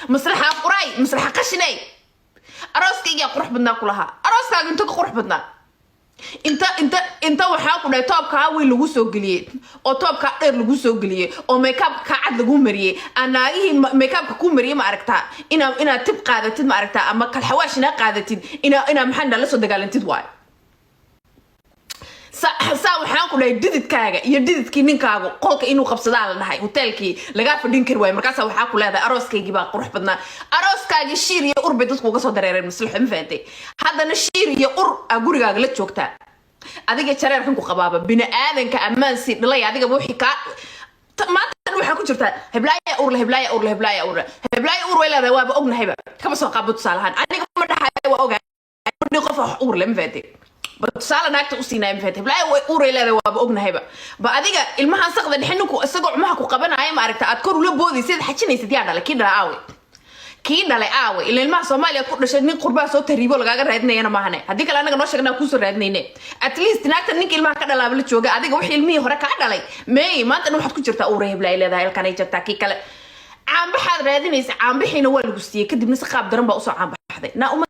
Maslaxa quraay, maslaxa qashinay, arooskaygaa qurux badnaa ku lahaa. Arooskaaga inta ka qurux badnaa, inta waxaa ku dhahay toobkaa weyn lagu soo geliyey oo toobkaa dheer lagu soo geliyey oo makeupka kaa cad lagu mariyey, aa naagihii makeupka ku mariyey, ma aragtaa? Inaad tib qaadatid, ma aragtaa, ama kalxawaash inaa qaadatid, inaa maxaa la soo dagaalantid waayo. Saa waxaan ku dhahay dhididkaaga iyo dhididkii ninkaagu qolka inuu qabsadaa la dhahay, hoteelkii lagaa fadhin kari waayo. Markaasa waxaa ku leedahay arooskaygii baa qurux badnaa. Arooskaagii shiir iyo ur bay dadku uga soo dareereen, maslaxo, ma fahantay? Haddana shiir iyo ur aa gurigaaga la joogtaa. Adiga jareerkan ku qabaaba bini aadanka ammaan sii dhalay. Adigaba wixii kaa maanta waxaa ku jirtaa heblaaya urle, heblaaya urle, heblaaya urle, heblaaya ur way leedahay. Waaba ognahayba, kaba soo qaabo tusaalahaan. Aniga ma dhahayo waa ogahay qof wax uur le, ma fahantay? Ba tusaale naagta u siinaya, ma fahantay? Heblaaya way uuray leedahay, waaba ognahayba. Ba adiga ilmahan saqda dhexe ninku isagoo cumaha ku qabanaya, ma aragta, aad kor ula boodaysid, xajinaysid, yaa dhalay? Kii dhalay aawe? Kii dhalay aawe? Ila ilmaha Soomaaliya ku dhashay nin qurbaa soo tahriibo lagaaga raadinayana maahane. Haddii kale anaga noo sheegnaa, kuusoo raadinayne. At least naagta ninka ilmaha ka dhalaaba la jooga. Adiga wixii ilmihii hore kaa dhalay meey? Maanta dhan waxaad ku jirtaa uuray heblaay leedahay, halkanay jirtaa. Kii kale caanbaxaad raadinaysa, caanbixiina waa lagu siiyey, kadibna si qaab daran baa usoo caanbaxday naa uma.